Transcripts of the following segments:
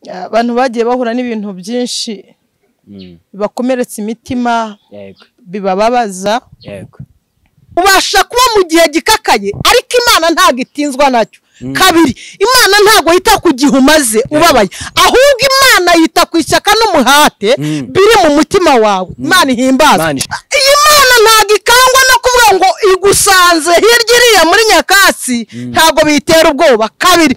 Abantu bagiye bahura n'ibintu byinshi bibakomeretsa imitima, bibababaza. Ubasha kuba mu gihe gikakaye, ariko Imana ntabwo itinzwa nacyo. Kabiri, Imana ntabwo yita ku gihe umaze ubabaye, ahubwo Imana yita ku ishyaka n'umuhate biri mu mutima wawe. Imana ihimbazwe. Imana ntabwo ikangwa no kuvuga ngo igusanze hirya iriya muri nyakatsi, ntabwo bitera ubwoba. Kabiri,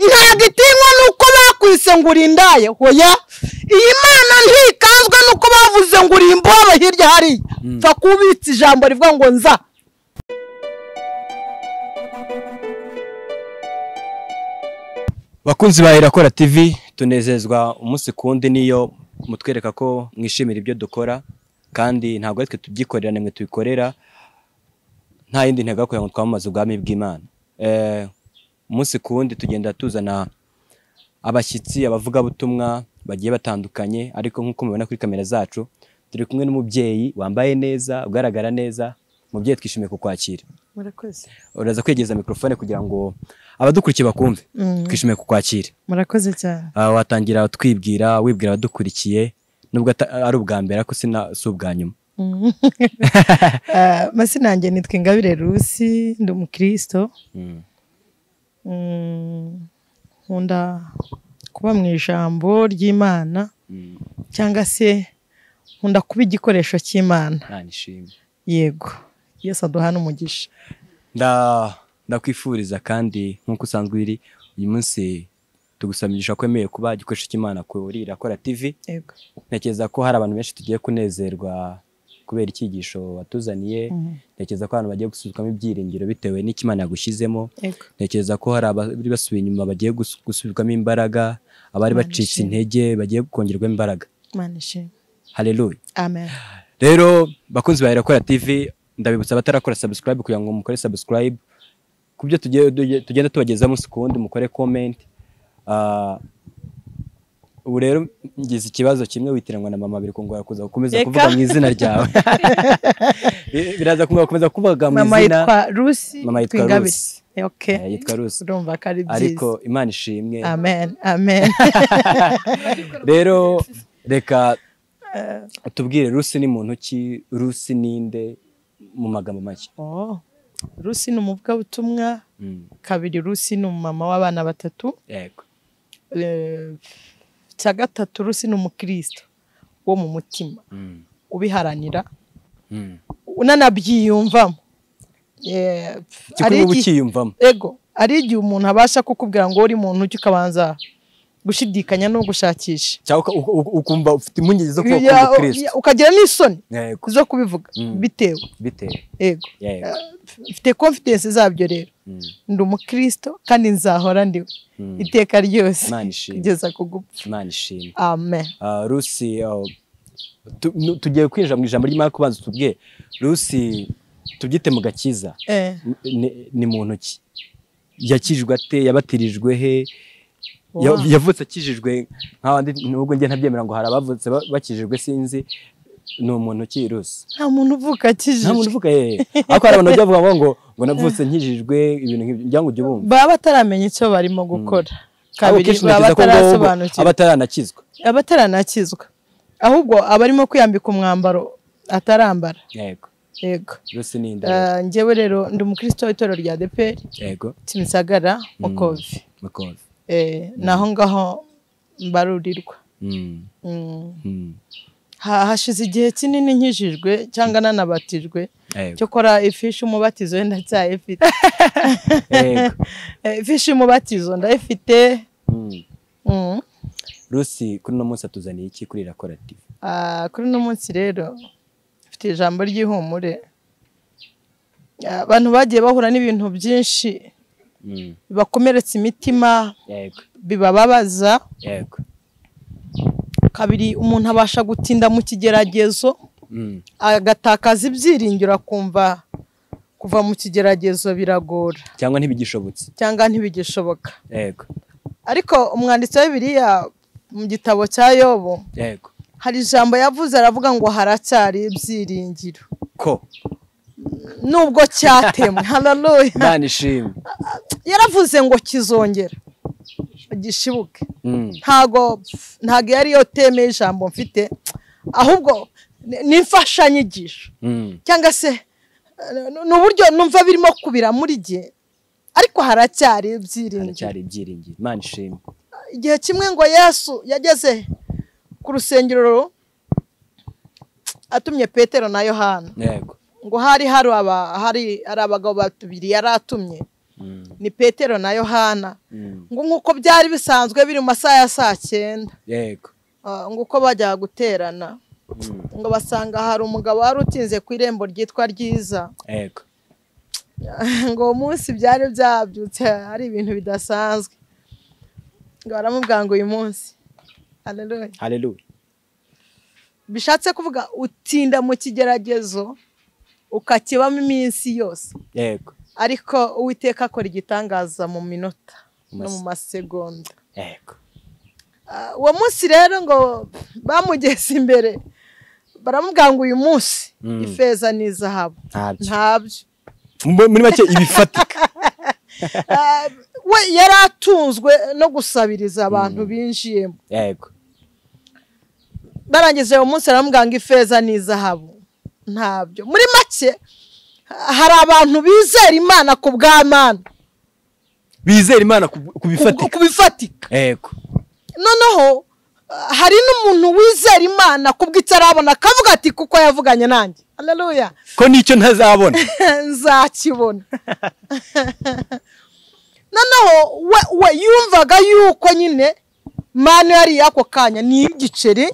ntabwo itinywa nuko bakwise ngo urindaye. Hoya, iyi Mana ntikanzwe nuko bavuze ngo uri imbobe hirya hariya. Pfa kubitsa ijambo rivuga ngo nza. Bakunzi ba Irakora TV, tunezezwa umunsi kundi niyo mutwereka ko mwishimira ibyo dukora, kandi ntabwo ari twe tubyikorera, nimwe tubikorera, nta yindi ntego kugira ngo twamamaze ubwami bw'Imana. Umunsi kundi tugenda tuzana abashyitsi, abavugabutumwa bagiye batandukanye, ariko nk'uko mubibona kuri kamera zacu turi kumwe n'umubyeyi wambaye neza, ugaragara neza. Mubyeyi, twishimiye kukwakira. Murakoze. Uraza kwegeza mikrofone kugira ngo abadukurikiye bakumve. Twishimiye kukwakira. Murakoze cyane. Watangira twibwira, wibwira abadukurikiye, nubwo ari ubwa mbere ariko si ubwa nyuma. Mazina yanjye nitwa Ingabire Rusi, ndi umukristo. Nkunda kuba mu ijambo ry'Imana, cyangwa se nkunda kuba igikoresho cy'Imana. Yego, Yesu aduhana umugisha. Ndakwifuriza kandi nk'uko usanzwe uri, uyu munsi tugusaba ko wemeye kuba igikoresho cy'Imana kuri Irakora TV. Yego. Ntekereza ko hari abantu benshi tugiye kunezerwa kubera icyigisho watuzaniye. Ntekereza ko abantu bagiye gusubizwamo ibyiringiro bitewe n'icyo Imana yagushyizemo. Ntekereza ko hari abari basubiye inyuma bagiye gusubizwamo imbaraga, abari bacitse intege bagiye kongerwamo imbaraga. Imana ishimwe. Haleluya. Amen. Rero bakunzi ba Irakora TV, ndabibutsa abatarakora subscribe kugira ngo mukore subscribe kubyo tugenda tubageza umunsi ku wundi, mukore comment. Ubu rero ngize ikibazo kimwe, witiranwa na mama, biri kungora kuza gukomeza kuvuga mu izina ryawe. Biraza kungora gukomeza kuvuga mu izina. Mama yitwa Rusi. Mama yitwa Rusi. Okay. Yitwa Rusi. Urumva ko ari byiza. Ariko Imana ishimwe. Amen. Amen. Rero reka tubwire, Rusi ni muntu ki? Rusi ninde mu magambo make? Rusi ni umuvugabutumwa. Kabiri, Rusi ni umumama w'abana batatu. Yego. Cya gatatu, Rusi ni umukristo wo mu mutima, ubiharanira, unanabyiyumvamo. Ego, ari igihe umuntu abasha kukubwira ngo uri muntu ki, ukabanza gushidikanya no gushakisha, cyangwa ukumva ufite impungenge zo kuba umukristo, ukagira n'isoni zo kubivuga bitewe. Ego, mfite confidence zabyo. Rero ndi umukristo kandi nzahora ndiwe iteka ryose kugeza ku gupfa. Imana ishimwe. Amen. Rusi, tugiye kwinjira mu ijambo ry'Imana, kubanza tubwiye Rusi tubyite mu gakiza ni muntu ki? Yakijwe ate? Yabatirijwe he? Yavutse akijijwe nk'abandi? Nubwo njye ntabyemera ngo hari abavutse bakijijwe, sinzi. Ni umuntu ki Rusi? Nta muntu uvuka akijijwe. Nta muntu uvuka. Ariko hari abantu bajya bavuga ngo navutse nkijijwe, ibintu nk'ibyo, ngira ngo ujye ubumva. Baba bataramenya icyo barimo gukora. Kabiri, baba batarasobanukirwa, abataranakizwa. Abataranakizwa, ahubwo abarimo kwiyambika umwambaro atarambara. Yego. Yego. Rusi ni nde? Njyewe rero ndi umukristo w'itorero rya ADEPR. Yego. Kimisagara, Mukovi. Mukovi. Naho ngaho mbarurirwa. Hashize igihe kinini nkijijwe cyangwa nanabatijwe. Cyokora ifishi umubatizo ndacyayifite. Ifishi umubatizo ndayifite. Rusi, kuri uno munsi atuzaniye iki kuri Irakora TV? Kuri uno munsi rero mfite ijambo ry'ihumure. Abantu bagiye bahura n'ibintu byinshi bibakomeretsa imitima, bibababaza. Yego. Kabiri, umuntu abasha gutinda mu kigeragezo, agatakaza ibyiringiro, akumva kuva mu kigeragezo biragora, cyangwa ntibigishobotse, cyangwa ntibigishoboka. Yego. Ariko umwanditsi wa Bibiliya mu gitabo cya Yobu, yego, hari ijambo yavuze, aravuga ngo haracyari ibyiringiro ko nubwo cyatemwe. Haleluya. Imana ishimwe. Yaravuze ngo kizongera. gishibuke. Ntago yari yo teme ijambo mfite, ahubwo ni imfashanyigisho cyangwa se n'uburyo numva birimo kubira muri gihe, ariko haracyari ibyiringiro. Imana ishimwe. Igihe kimwe ngo Yesu yageze ku rusengero atumye Petero na Yohana. Yego. Ngo hari abagabo babiri yaratumye, ni Petero na Yohana. Ngo nkuko byari bisanzwe biri mu masaha ya saa 9. Yego. Ngo uko bajya guterana, ngo basanga hari umugabo wari utinze ku irembo ryitwa Ryiza. Yego. Ngo umunsi byari byabyutse ari ibintu bidasanzwe. Ngo baramubwira ngo uyu munsi. Haleluya. Haleluya. Bishatse kuvuga utinda mu kigeragezo ukakibamo iminsi yose. Yego. Ariko Uwiteka akora igitangaza mu minota no mu masegonda. Yego. Uwo munsi rero ngo bamugeze imbere baramubwira ngo uyu munsi ifeza n'izahabu ntabyo. Muri make ibifatika. We yaratunzwe no gusabiriza abantu binjiyemo. Yego. Barangije uwo munsi baramubwira ngo ifeza n'izahabu ntabyo. Muri make hari abantu bizera Imana ku bw'Imana, bizera Imana ku bifatika. Yego. Noneho hari n'umuntu wizera Imana kubw'itarabona akavuga ati kuko yavuganye nanjye. Haleluya. Ko nicyo ntazabona nzakibona. Noneho we yumvaga yuko nyine mano yari yako kanya ni igiceri,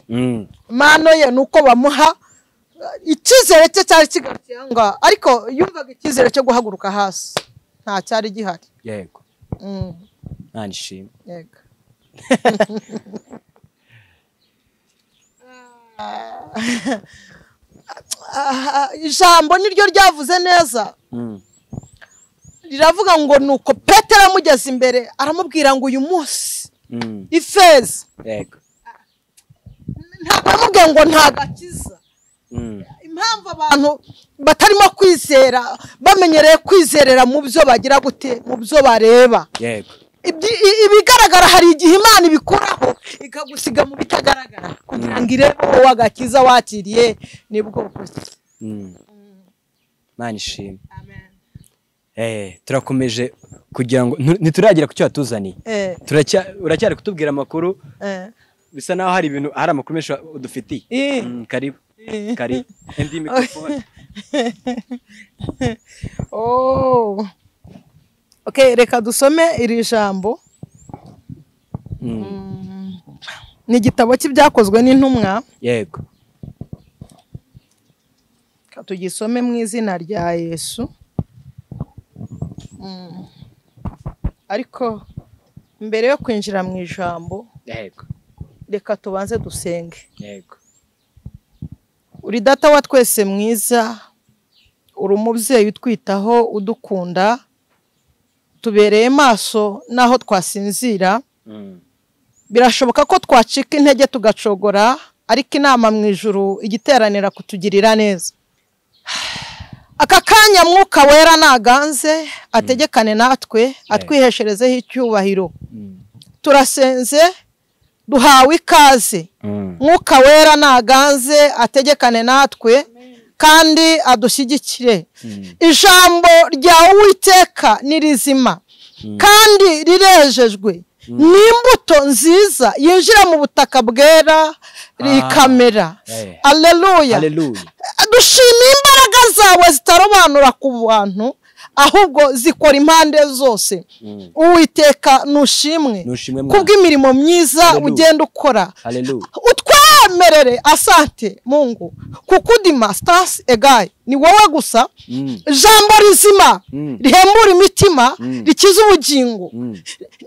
mano ye nuko bamuha icyizere cye cyari kigarukiye ngo, ariko yumvaga icyizere cyo guhaguruka hasi nta cyari gihari. Yego. Nishimye. Yego. Ijambo niryo ryavuze neza. Riravuga ngo nuko Petero amugeze imbere aramubwira ngo uyu munsi ifeza. Yego. Ntabwo aramubwira ngo nta gakiza. Impamvu abantu batarimo kwizera bamenyereye kwizerera mu byo bagira gute, mu byo bareba. Yego. Ibigaragara hari igihe Imana ibikuraho ikagusiga mu bitagaragara kugira ngo irebe wowe agakiza wakiriye nibwo bukoze. Imana ishimwe. Amen. Turakomeje kugira ngo ntituragera ku cyo watuzaniye. Uracyari kutubwira amakuru. Bisa naho hari ibintu, hari amakuru menshi udufitiye. Karibu. Karibu. Indi microphone. Oh. Okay, reka dusome iri jambo. Ni igitabo cy'ibyakozwe n'intumwa. Yego. Tugisome mu izina rya Yesu. Ariko mbere yo kwinjira mu ijambo, yego, reka tubanze dusenge. Yego. Uri data wa twese mwiza, uri umubyeyi utwitaho, udukunda, tubereye maso naho twasinzira. Birashoboka ko twacika intege tugacogora, ariko inama mu ijuru igiteranira kutugirira neza. Aka kanya Mwuka Wera naganze ategekane natwe, atwihesherezeho icyubahiro. Turasenze duhawe ikaze. Mwuka Wera naganze ategekane natwe kandi adushyigikire. Ijambo rya Uwiteka ni rizima kandi rirejejwe, ni imbuto nziza yinjira mu butaka bwera rikamera. Haleluya. Dushima imbaraga zawe zitarobanura ku bantu, ahubwo zikora impande zose. Uwiteka nushimwe kubw'imirimo myiza ugenda ukora. Utwemerere, asante Mungu, kukudima stars egai ni wowe gusa. Jambo rizima rihembura imitima, rikiza ubugingo,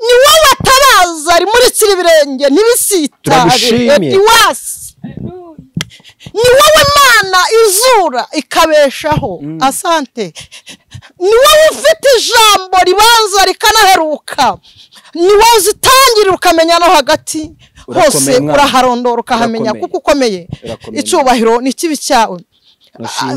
ni wowe tabaza rimurikira ibirenge ntibisitare iwasi. Ni wowe Mana izura ikabeshaho. Asante. Ni wowe ufite ijambo ribanza rikanaheruka, ni wowe uzitangira ukamenya no hagati hose uraharondora ukahamenya kuko ukomeye. Icyubahiro ni kibi cyawe.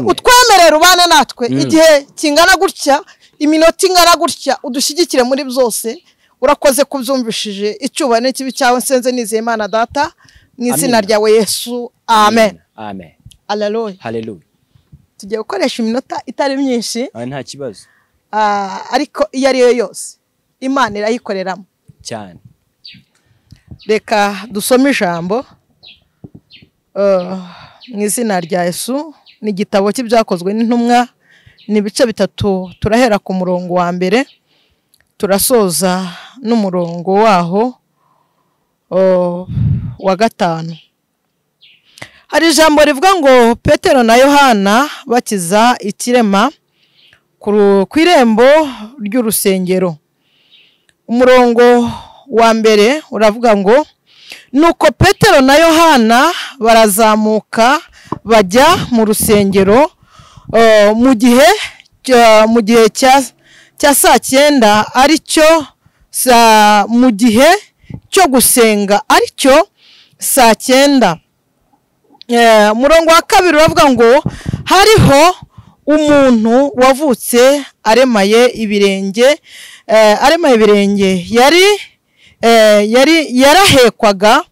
Utwemerere ubane natwe igihe kingana gutya, iminota ingana gutya, udushyigikire muri byose. Urakoze kubyumvishije icyubahiro n'ikibi cyawe nsenze nizeye Imana data mu izina ryawe Yesu, amen. Amen. Haleluya. Haleluya. Tugiye gukoresha iminota itari myinshi, nta kibazo, ariko iyo ari yo yose Imana irayikoreramo cyane. Reka dusome ijambo mu izina rya Yesu. Ni igitabo cy'ibyakozwe n'intumwa, ni ibice 3. Turahera ku murongo wa mbere turasoza n'umurongo waho wa 5. Hari ijambo rivuga ngo Petero na Yohana bakiza ikirema ku irembo ry'urusengero. Umurongo wa mbere uravuga ngo nuko Petero na Yohana barazamuka bajya mu rusengero mu gihe cya saa 9, aricyo mu gihe cyo gusenga, aricyo saa 9. Murongo wa 2 uravuga ngo hariho umuntu wavutse aremaye ibirenge, yari yarahekwaga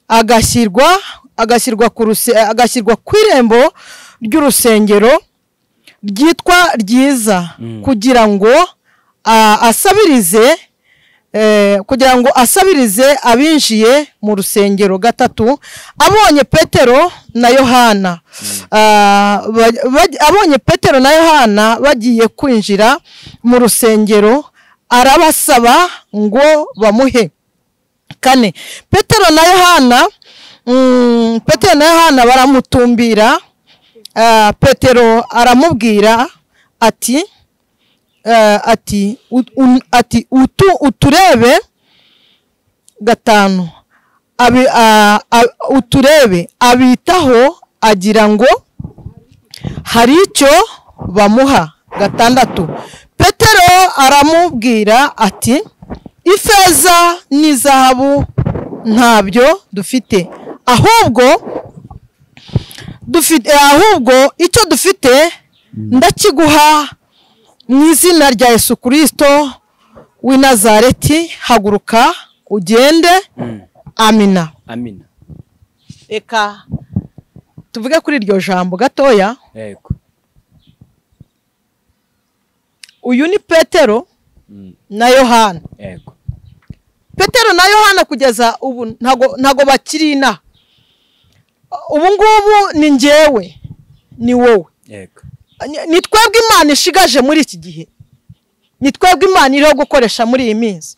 agashyirwa ku irembo ry'urusengero ryitwa Ryiza, kugira ngo asabirize abinjiye mu rusengero. 3 abonye Petero na Yohana bagiye kwinjira mu rusengero, arabasaba ngo bamuhe. 4 Petero na Yohana baramutumbira. Petero aramubwira ati uturebe. 5 uturebe. Abitaho agira ngo hari icyo bamuha. 6 Petero aramubwira ati ifeza n'izahabu ntabyo dufite, ahubwo icyo dufite ndakiguha mu izina rya Yesu Kristo w'i Nazareti, haguruka ugende. Amina. Amina. Reka tuvuge kuri iryo jambo gatoya. Yego. Uyu ni Petero na Yohana. Yego. Petero na Yohana kugeza ubu ntago bakiri ina. Ubu ngubu ni njyewe, ni wowe. Yego. Ni twebwe Imana ishigaje muri iki gihe, ni twebwe Imana iriho gukoresha muri iyi minsi.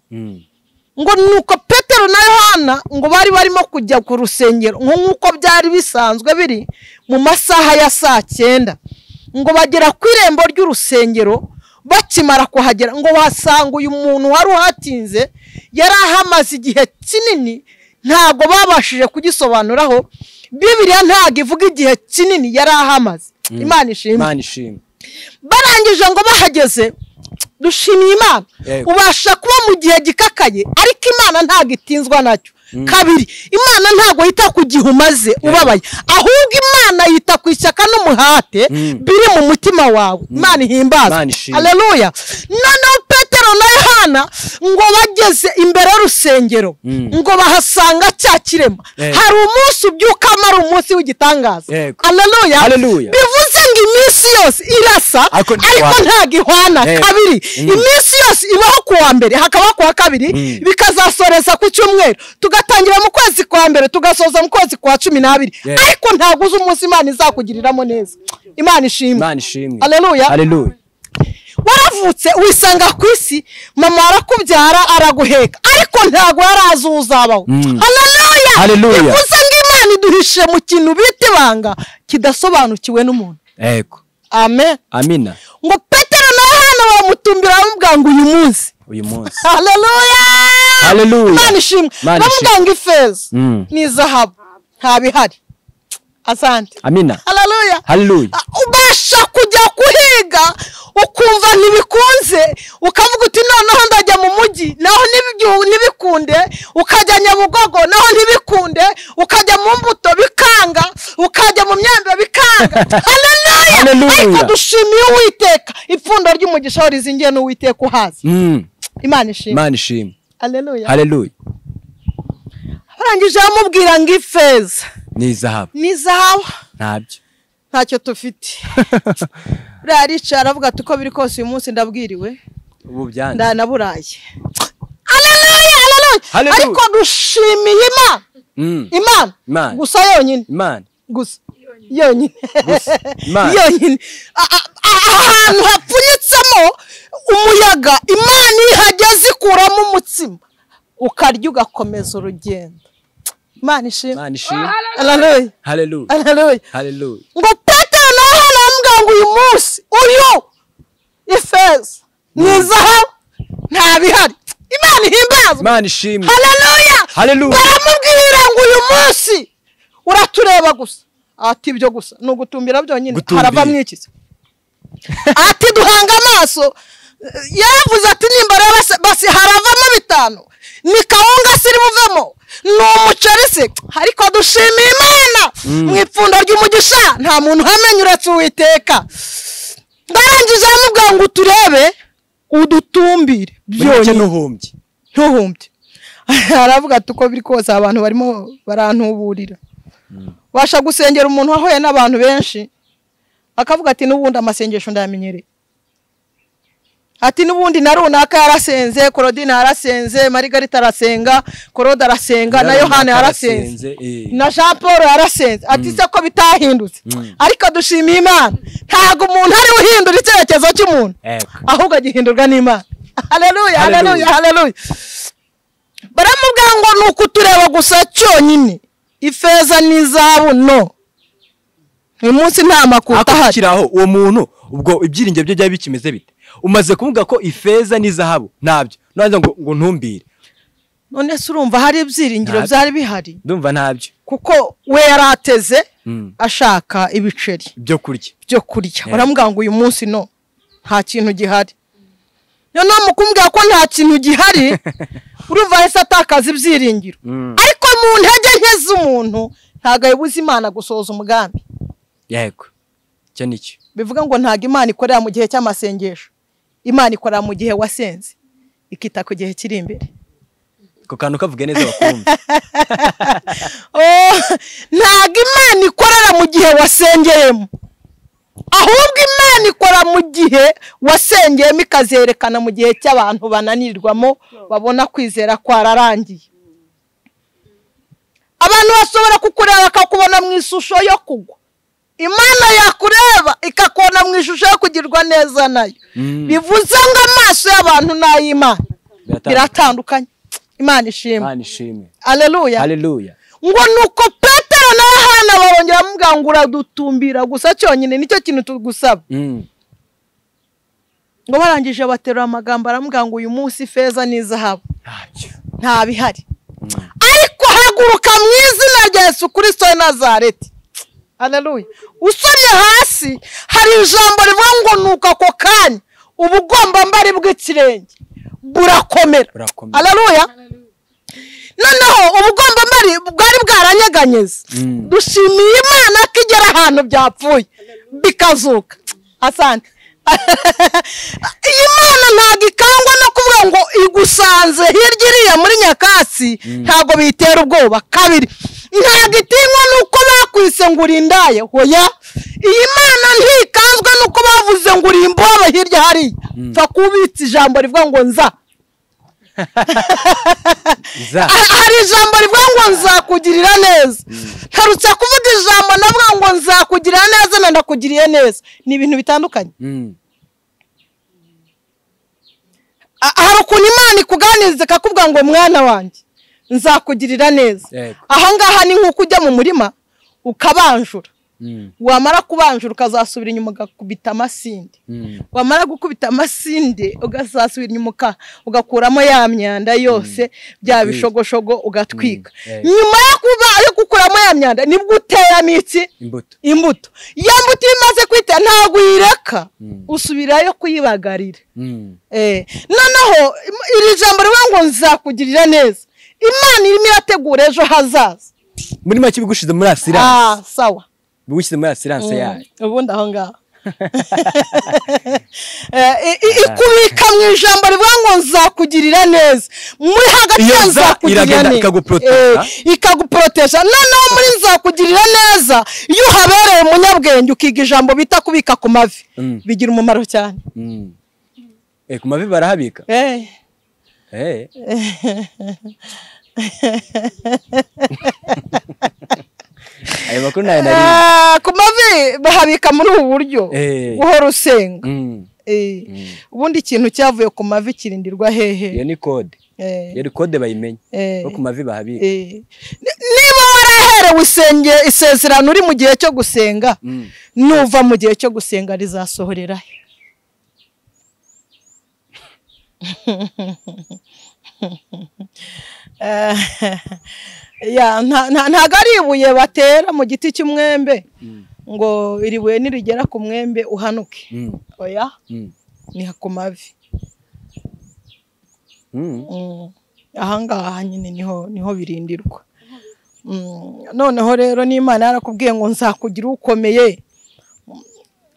Ngo nuko Petero na Yohana ngo bari barimo kujya ku rusengero nk'uko byari bisanzwe biri mu masaha ya saa 9, ngo bagera ku irembo ry'urusengero. Bakimara kuhagera ngo wasanga uyu muntu wari uhatinze yari ahamaze igihe kinini, ntago babashije kugisobanuraho. Bibiliya ntago ivuga igihe kinini yari ahamaze. Imana ishimwe. Imana ishimwe. Barangije ngo bahageze, dushimiye Imana. Ubasha kuba mu gihe gikakaye, ariko Imana ntago itinzwa nacyo. 2 Imana ntago yita ku gihe umaze ubabaye, ahubwo Imana yita ku ishyaka n'umuhate biri mu mutima wawe. Imana ihimbaza. Haleluya. Noneho Petero na Yohana ngo bageze imbere y'urusengero, ngo bahasanga cya kirema. Hari umunsi ubyuka ari umunsi w'igitangaza. Haleluya. Bivuze ngo iminsi yose irasa, ariko ntago ihwana. 2 iminsi yose ibaho ku wa mbere, hakabaho ku wa 2, bikazasoreza ku cyumweru, tugatangira mu kwezi kwa mbere tugasoza mu kwezi kwa 12. Ariko ntago uzi umunsi Imana izakugiriramo neza. Imana ishimwe. Imana ishimwe. Haleluya. Haleluya. Waravutse wisanga ku isi, mama arakubyara araguheka, ariko ntago yarazi uzabaho. Haleluya. Haleluya. Bivuze ngo Imana iduhishe mu kintu bita ibanga kidasobanukiwe n'umuntu. Yego. Amen. Amina. Ngo Petero na Yohana baramutumbira bamubwira ngo uyu munsi. Uyu munsi. Haleluya. Haleluya. Imana ishimwe. Bamubwira ngo ifeza n'izahabu ntabihari. Asante. Amina. Haleluya. Haleluya. Ubasha kujya kuhiga ukumva ntibikunze, ukavuga uti noneho ndajya mu mujyi naho ntibikunde, ukajya Nyabugogo naho ntibikunde, ukajya mu mbuto bikanga, ukajya mu myembe bikanga. Haleluya. Ariko dushimiye Uwiteka, ipfundo ry'umugisha rizingiye n'Uwiteka uhazi. Imana ishimwe. Imana ishimwe. Haleluya. Haleluya. Barangije bamubwira ngo ifeza ni izahabu. Ni izahabu. Ntabyo. Ntacyo tufite. Buriya aricara aravuga ati uko biri kose uyu munsi ndabwiriwe. Ubu byanze. Ndanaburaye. Haleluya, haleluya. Ariko dushimiye Imana. Imana. Gusa yonyine. Imana. Gusa yonyine. Gusa Imana. Yonyine. Ahantu hapfunyitsemo umuyaga, Imana ihageze ikuramo umutsima. Ukarya ugakomeza urugendo. Imana ishimwe. Imana ishimwe. Haleluya. Haleluya. Haleluya. Haleluya. Ngo Petero na Yohana bamubwira ngo uyu munsi uyu ifeza ni izahabu nta bihari. Imana ihimbazwe. Imana ishimwe. Haleluya. Haleluya. Baramubwira ngo uyu munsi uratureba gusa. Ati ibyo gusa ni ugutumbira byonyine haravamo iki? Ati duhanga amaso. Yaravuze ati nimba rero basi haravamo 5 ni kawunga siri buvemo ni umuceri se. Ariko dushimiye Imana mu ipfundo ry'umugisha nta muntu uhamenya uretse Uwiteka. Ndarangije aramubwira ngo uturebe udutumbire byonyine ntuhumbye. Ntuhumbye. Aravuga ati uko biri kose abantu barimo barantuburira. Washa gusengera umuntu wahuye n'abantu benshi akavuga ati n'ubundi amasengesho ndayamenyereye. Ati n'ubundi na runaka yarasenze, Korodina yarasenze, Margarita arasenga, Koroda arasenga, na Yohana yarasenze, na Jean Paul yarasenze. Ati se ko bitahindutse. Ariko dushimiye Imana ntago umuntu ari uhindura icyerekezo cy'umuntu, ahubwo agihindurwa n'Imana. Haleluya, haleluya, haleluya. Baramubwira ngo ni ukutureba gusa cyonyine, ifeza n'izahabu no. Uyu munsi nta makuru ahari. Uwo muntu ubwo ibyiringiro bye byari bikimeze bite? Umaze kuvuga ko ifeza n'izahabu ntabyo, nanze ngo ntumbire. None se urumva hari ibyiringiro byari bihari? Ndumva ntabyo. Kuko we yarateze ashaka ibiceri byo kurya. Byo kurya. Baramubwira ngo uyu munsi no nta kintu gihari. None mukumbwira ko nta kintu gihari, urumva ahise atakaza ibyiringiro. Ariko mu ntege nke z'umuntu ntago ayibuza Imana gusohoza umugambi. Yego. Cyo nicyo. Bivuga ngo ntago Imana ikorera mu gihe cy'amasengesho. Imana ikorera mu gihe wasenze, ikita ku gihe kiri imbere. Ko kantu kavuge neza bakumva. Oh, ntago Imana ikorera mu gihe wasengeyemo. Ahubwo Imana ikora mu gihe wasengeyemo ikazerekana mu gihe cy'abantu bananirwamo babona kwizera kwararangiye. Abantu bashobora kukureba bakakubona mu ishusho yo kugwa. Imana yakureba ikakubona mu ishusho yo kugirwa neza nayo. Bivuze ngo amaso y'abantu n'ay'Imana biratandukanye. Imana ishimwe. Imana ishimwe. Haleluya. Haleluya. Ngo nuko Petero na Yohana barongera bamubwira ngo uradutumbira gusa cyonyine nicyo kintu tugusaba. Ngo barangije baterura amagambo aramubwira ngo uyu munsi ifeza n'izahabu nta bihari. Ariko haguruka mu izina rya Yesu Kristo wa Nazareti. Haleluya. Usomye hasi hari ijambo rivuga ngo nuko ako kanya ubugombambari bw'ikirenge burakomera. Haleluya. Noneho ubugombambari bwari bwaranyeganyeze. Dushimiye Imana ko igera ahantu byapfuye bikazuka. Asante. Imana ntago ikangwa no kuvuga ngo igusanze hirya iriya muri nyakatsi, ntago bitera ubwoba. Kabiri, ntago itinywa nuko bakwise ngo urindaye. Hoya, iyi Mana ntikanzwe nuko bavuze ngo uri imbobe hirya hariya. Pfa kubitsa ijambo rivuga ngo nza. Hari ijambo rivuga ngo nzakugirira neza. Ntarutse kuvuga ijambo navuga ngo nzakugirira neza na ndakugiriye neza. Ni ibintu bitandukanye. Hari ukuntu Imana ikuganiriza ikakubwira ngo mwana wanjye nzakugirira neza. Aha ngaha ni nk'uko ujya mu murima ukabanjura. Wamara kubanjura ukazasubira inyuma ugakubita amasinde. Wamara gukubita amasinde ukazasubira inyuma ugakuramo ya myanda yose bya bishogoshogo ugatwika. Nyuma yo gukuramo ya myanda nibwo uteramo iki? Imbuto. Ya mbuto imaze kwita ntabwo uyireka, usubirayo kuyibagarira. Noneho iri jambo rivuga ngo nzakugirira neza, Imana irimo irategura ejo hazaza. Muri make bigushize muri assurance. Sawa. Bigushize muri assurance yayo. Ubundi aho ngaho. Ikubika mu ijambo rivuga ngo nzakugirira neza. Muri hagati ya nzakugirira neza ikaguproteja. Noneho muri nzakugirira neza iyo uhabereye umunyabwenge ukiga ijambo bita kubika ku mavi bigira umumaro cyane. Ku mavi barahabika. Ayo makuru nayo nari ku mavi bahabika muri ubu buryo guhora usenga. Ubundi ikintu cyavuye ku mavi kirindirwa hehe? Iyo ni code. Iyo code bayimenye ko ku mavi bahabika. Niba waraherewe usenge isezerano uri mu gihe cyo gusenga, nuva mu gihe cyo gusenga rizasohorera he? Ya ntago ari ibuye batera mu giti cy'umwembe ngo iri buye nirigera ku mwembe uhanuke. Oya, ni ku mavi. Ahangaha nyine niho birindirwa. Noneho rero n'Imana yarakubwiye ngo nzakugira ukomeye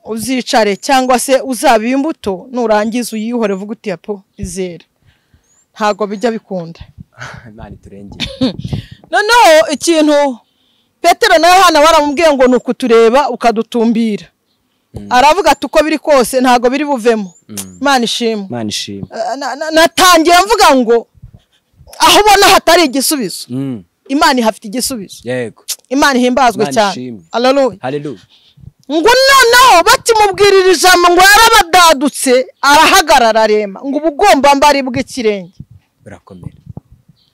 uzicare cyangwa se uzaba imbuto, nurangiza uyihore uvuga uti apo izera. Ntago bijya bikunda. Imana iturengere. Noneho ikintu Petero na Yohana baramubwiye ngo nukutureba ukadutumbira. Aravuga ati uko biri kose ntago biri buvemo. Imana ishimwe. Imana ishimwe. Natangiye mvuga ngo aho ubona hatari igisubizo, Imana ihafite igisubizo. Yego. Imana ihimbazwe cyane. Haleluya. Haleluya. Ngo noneho batimubwirira ijambo ngo yarabadadutse arahagarara arema ngo ubugomba mbari bw'ikirenge burakomera.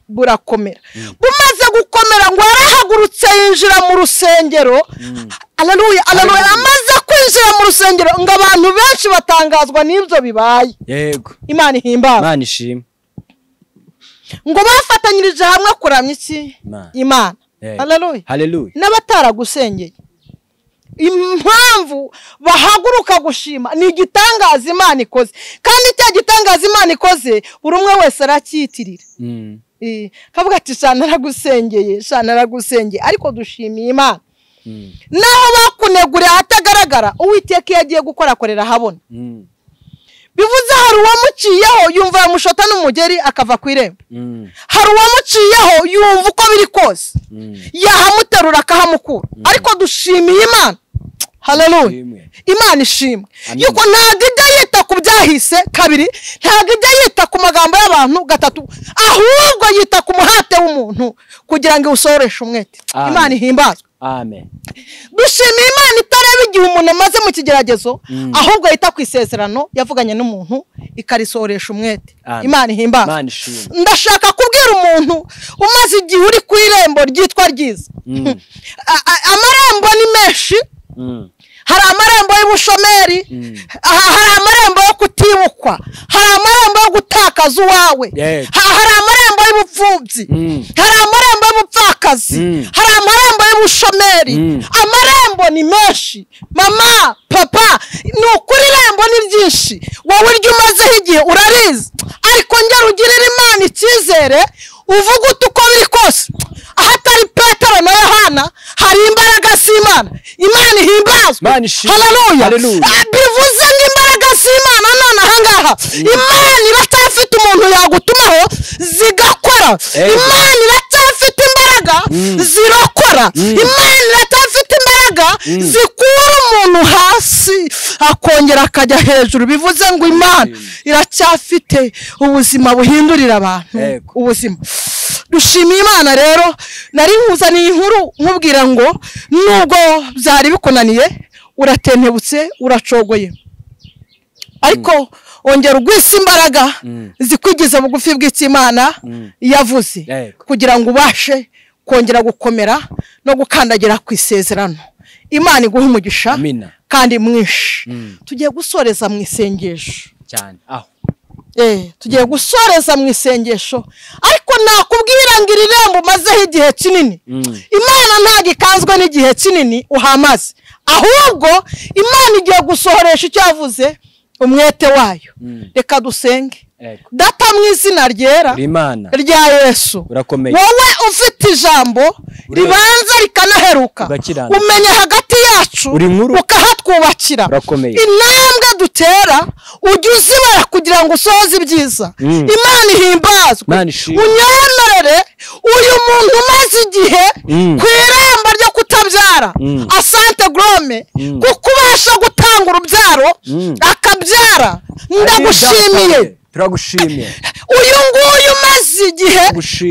Burakomera. Bumaze gukomera ngo yarahagurutse yinjira mu rusengero. Haleluya, haleluya. Amaze kwinjira mu rusengero ngo abantu benshi batangazwa n'ibyo bibaye. Yego. Imana ihimbazwe. Imana ishimwe. Ngo bafatanyirije hamwe kuramya iki? Imana. Haleluya. Haleluya. N'abataragusengeye impamvu bahaguruka gushima ni igitangaza Imana ikoze, kandi cya gitangaza Imana ikoze buri umwe wese aracyitirira. Kavuga ati sha naragusengeye, sha naragusengeye, ariko dushimiye Imana. Naho bakuneguriye ahatagaragara, Uwiteka iyo agiye gukora akorera ahabona. Bivuze hari uwamuciyeho yumva yamushota n'umugeri akava ku irembo. Hari uwamuciyeho yumva uko biri kose yahamuterura akahamukura. Ariko dushimiye Imana. Haleluya. Imana ishimwe yuko ntabwo ijya yita ku byahise kabiri, ntabwo ijya yita ku magambo y'abantu gatatu, ahubwo yita ku muhate w'umuntu kugira ngo iwusohoreshe umwete. Imana ihimbazwe. Amen. Dushimiye Imana itareba igihe umuntu amaze mu kigeragezo, ahubwo yita ku isezerano yavuganye n'umuntu ikarisohoresha umwete. Imana ihimbazwe. Ndashaka kubwira umuntu umaze igihe uri ku irembo ryitwa ryiza. Amarembo ni menshi. Hari amarembo y'ubushomeri, hari amarembo yo kutibukwa, hari amarembo yo gutakaza uwawe, hari amarembo y'ubupfubyi, hari amarembo y'ubupfakazi, hari amarembo y'ubushomeri. Amarembo ni menshi. Mama, papa, ni ukuri irembo ni ryinshi. Wowe iryo umazeho igihe urarizi, ariko ngera ugirira Imana icyizere uvuga uti uko biri kose ahatari Petero na Yohana hari imbaraga z'Imana. Imana ihimbazwe. Haleluya. Bivuze ngo imbaraga z'Imana none ahangaha Imana iracyafite umuntu yagutumaho zigakora. Imana iracyafite imbaraga zirakora. Imana iracyafite imbaraga zikura umuntu hasi akongera akajya hejuru. Bivuze ngo Imana iracyafite ubuzima buhindurira abantu ubuzima. Dushimiye Imana rero. Nari nkuzaniye inkuru nkubwira ngo nubwo byari bikunaniye uratentebutse uracogoye, ariko ongera ugwise imbaraga zikwigiza bugufi bw'Imana yavuze kugira ngo ubashe kongera gukomera no gukandagira ku isezerano. Imana iguhe umugisha kandi mwinshi. Tugiye gusoreza mu isengesho cyane aho. Tugiye gusoreza mu isengesho, ariko nakubwira ngo iri rembo umazeho igihe kinini, Imana ntabwo ikanzwe n'igihe kinini uhamaze, ahubwo Imana igiye gusohoresha icyo yavuze umwete wayo. Reka dusenge. Data mu izina ryera rya Yesu, wowe ufite ijambo ribanza rikanaheruka, umenya hagati yacu ukahatwubakira. Intambwe dutera ujye uzibara kugira ngo usohoze ibyiza. Imana ihimbazwe. Unyemerere uyu muntu umaze igihe ku irembo ryo kutabyara, asante grome, kuko ubasha gutanga urubyaro akabyara. Ndagushimiye, turagushimiye. Uyu nguyu umaze igihe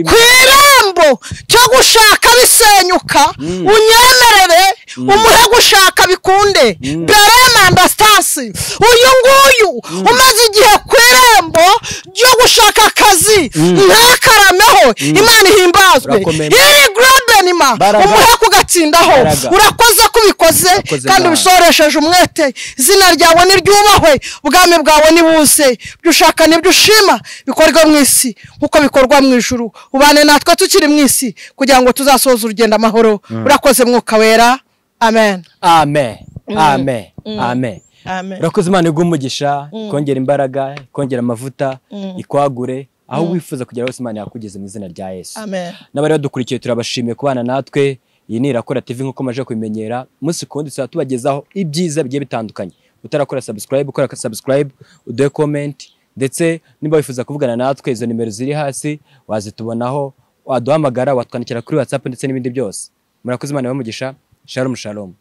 ku irembo cyo gushaka bisenyuka, unyemerere umuhe gushaka bikunde. Beremandastasi. Uyu nguyu umaze igihe ku irembo ryo gushaka akazi ntakarameho, Imana ihimbazwe. Iri grobenima umuhe kugatsindaho. Urakoze kubikoze kandi ubisoresheje umwete. Izina ryawe niryubahwe, ubwami bwawe nibuze, ibyo ushaka nibyo ushima bikorwa mu isi nkuko bikorwa mu ijuru. Ubane natwe tukiri mu isi kugira ngo tuzasohoze urugendo amahoro. Urakoze Mwuka Wera. Amen. Amen. Amen. Amen. Urakoze. Imana iguhe umugisha, ikongera imbaraga, ikongera amavuta, ikwagure aho wifuza kugera hose. Imana yakugeze mu izina rya Yesu. N'abari badukurikiye turabashimiye kubana natwe. Iyi ni Irakora TV nkuko maje kubimenyera, umunsi ku wundi tubagezaho ibyiza bigiye bitandukanye. Utarakora subscribe, ukora subscribe, uduhe comment, ndetse niba wifuza kuvugana natwe izo nimero ziri hasi wazitubonaho, waduhamagara, watwandikira kuri WhatsApp ndetse n'ibindi byose. Murakoze. Imana ibahe umugisha. Shalom shalom.